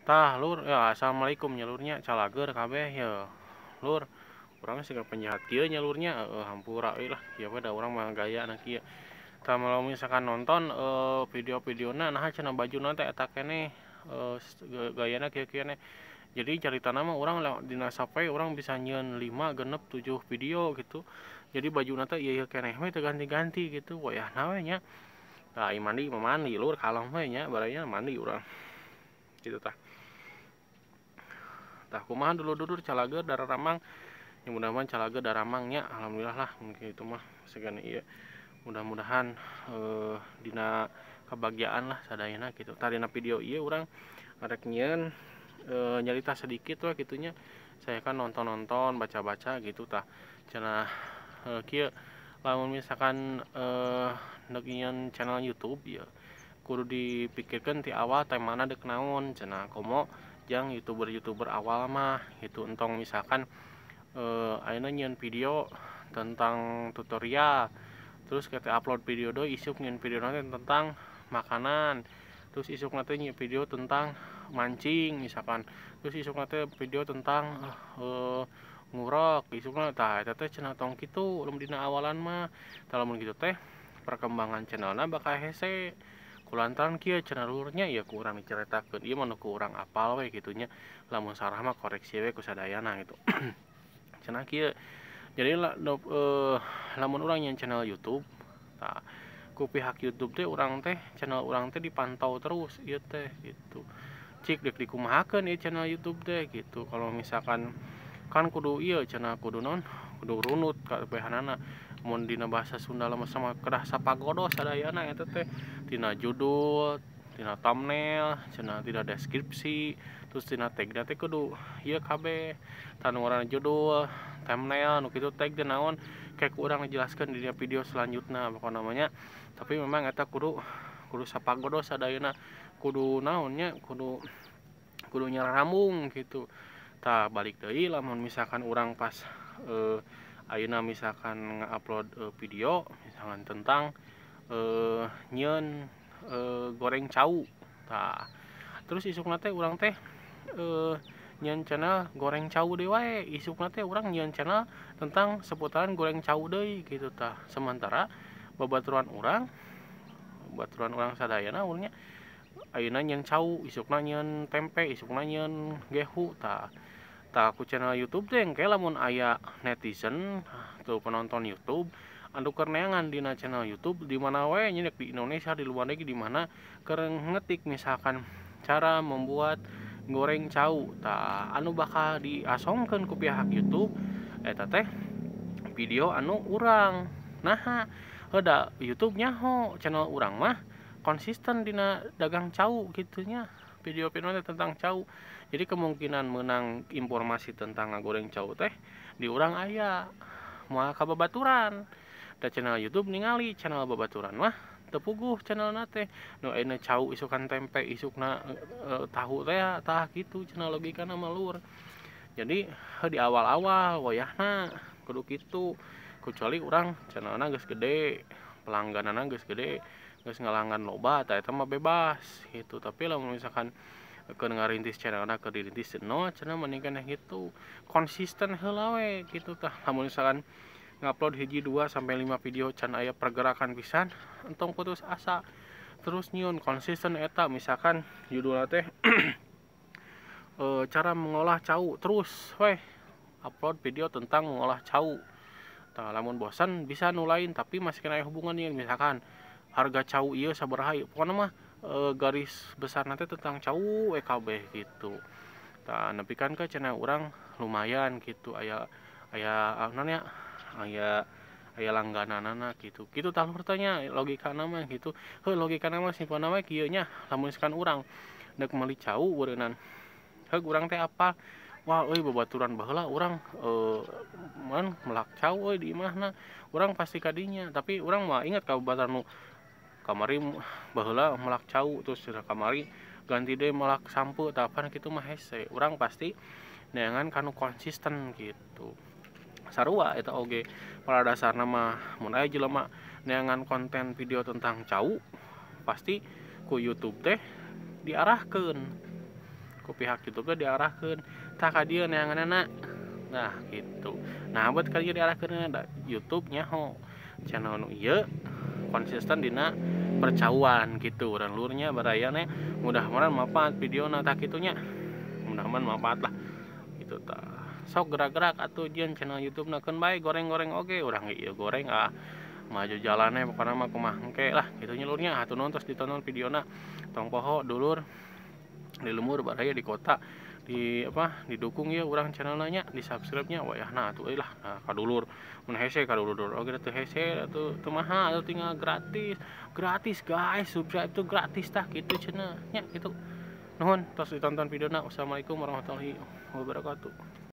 Tah lur ya, assalamualaikum nya lur nya, calageur kabeh ya lur. Urang siga penjahat kieu nya lur nya, hampura euy lah kieu we da urang mah gayana kieu. Tah mun misalkan nonton video-videona naha cenah bajuna teh eta keneh gayana kieu keneh. Jadi caritana mah urang dina sapoe urang bisa nyieun 5, 6, 7 video gitu. Jadi bajuna teh ieu-ieu keneh we teu ganti-ganti gitu wayahna we nya. Tah ai mandi mah mandi lur kalem we nya baraya mandi urang. Gitu tah. Tah kumaha dulur-dulur calageur dararamang ya, mudah-mudahan calageur daramang nya, alhamdulillah lah mungkin itu mah segana ieu. Mudah-mudahan dina kebahagiaan lah sadayana gitu. Tah dina video ieu urang rek nyieun nyarita sedikit we kitu nya. Saya kan nonton-nonton, baca-baca gitu tah. Cenah kieu lamun misalkan neuk nyieun channel YouTube ya kudu dipikirkeun ti awal temana deuk naon cenah, komo jang youtuber-youtuber awal mah gitu. Entong misalkan ayeuna nyieun video tentang tutorial, terus kita upload video deui isuk nyieun video nanti tentang makanan, terus isuk nanti nyieun video tentang mancing misalkan, terus isuk nanti video tentang ngurek isukna. Tah eta teh cenah tong kitu lamun dina awalan mah. Tah lamun kitu teh perkembangan channelna bakal hese. Kulantaran kieu cenah lurnya ya ku urang dicaritakeun ieu mah nu ku urang apal we kitu nya, lamun salah mah koreksi we ku sadayana gitu. Cenah kieu, jadi lamun urang nyieun channel YouTube tah ku pihak YouTube teh urang teh channel urang teh dipantau terus ieu teh gitu, cik deuk dikumahakeun ieu channel YouTube teh gitu. Kalau misalkan kan kudu ieu cenah kudu naon, kudu runut kabehanana. Mun dina bahasa Sunda mah sama kedah sapagodos sadayana eta teh, tina judul, tina thumbnail, cenah tina deskripsi, terus tina tagna teh kudu ieu kabeh. Tah nu ngaranna judul, thumbnail nu kitu tag teh naon kayak ku urang dijelaskeun di video selanjutna pokona mah nya. Tapi memang eta kudu sapagodos sadayana, kudu naon nya, kudu nyarambung gitu. Tah balik deui lamun misalkan urang pas ayeuna misalkan ngupload video misalkan tentang nyieun goreng cau. Tah terus isukna teh urang teh nyieun channel goreng cau deui wae, isukna teh urang nyieun channel tentang seputaran goreng cau deui gitu tah. Sementara babaturan urang sadayana urangnya ayeuna nyieun cau, isukna nyieun tempe, isukna nyieun gehu. Tah tah ku channel YouTube teh engke lamun aya netizen atau penonton YouTube anu keur neangan dina channel YouTube di mana we nya, di Indonesia, di luar negeri, di mana keur ngetik misalkan cara membuat goreng cau, tah anu bakal diasongkeun ku pihak YouTube eta teh video anu urang. Naha heuda YouTube nyaho channel urang mah konsisten dina dagang cau kitu nya, video-video tentang cau. Jadi kemungkinan menang informasi tentang ngagoreng cau teh di urang aya moal ka babaturan. Da channel YouTube ningali channel babaturan mah teu puguh channelna teh nu ayeuna cau isukan tempe isukna tahu teh tah kitu channel logikana mah lur. Jadi di awal-awal wayahna kudu kitu, kecuali urang channelna geus gede, pelangganana geus gede, geus ngalanggan loba tah eta mah bebas gitu. Tapi lamun misalkan keur ngarintis channelna keur dirintis no channel mending keneh gitu konsisten heula we gitu tah. Lamun misalkan ngupload hiji 2 sampai 5 video can aya pergerakan pisan, entong putus asa, terus nyieun konsisten eta. Misalkan judulna teh cara mengolah cau, terus weh upload video tentang mengolah cau. Tah lamun bosan bisa nu lain tapi masih kena hubungan ieu, misalkan harga cau ieu sabaraha ieu, pokona mah garis besar nanti tentang cau kabeh gitu. Tah nepi kan ke channel urang lumayan gitu, aya naon nya, aya langgananana gitu. Kitu tah lur teh nya logikana mah gitu. Heuh logikana mah simpelna we kieu nya, lamun misalkan urang deuk meuli cau beureunan, heuh urang teh apa, wah euy babaturan baheula urang man melak cau euy di imahna, urang pasti ka dinya. Tapi urang mah inget ka babaturan nu kamari baheula melak cau, terus kamari ganti deui melak sampo, tah pan kitu mah hese. Urang pasti neangan kanu konsisten gitu. Sarua eta oge pada dasarna mah mun aya jelema neangan konten video tentang cau pasti ku YouTube teh diarahkeun. Ku pihak YouTube diarahkeun tah ka dieu neanganna. Nah gitu. Nah buat ka dieu diarahkeun da YouTube nyaho channel nu ieu konsisten dina percauan gitu urang lurnya baraya nya. Mudah-mudahan manfaat videona tah kitu nya, mudah-mudahan manfaat lah gitu tah. Sok gerak-gerak atuh jieun channel YouTube na keun bae goreng-goreng oge urang ge ieu goreng ah maju jalannya pokoknya mah kumaha engke lah gitu nya lurnya. Hatur nuhun tos ditonton videona. Tong poho dulur di lembur baraya di kota di apa didukung ya urang channelnya nya, di subscribe nya wayahna atuh euy lah. Nah, ka dulur mun hese ka dulur oge teu hese atuh teu maha atuh tinggal gratis gratis guys, subscribe tuh gratis tah kitu cenah nya gitu. Nuhun tos ditonton videona. Wassalamualaikum warahmatullahi wabarakatuh.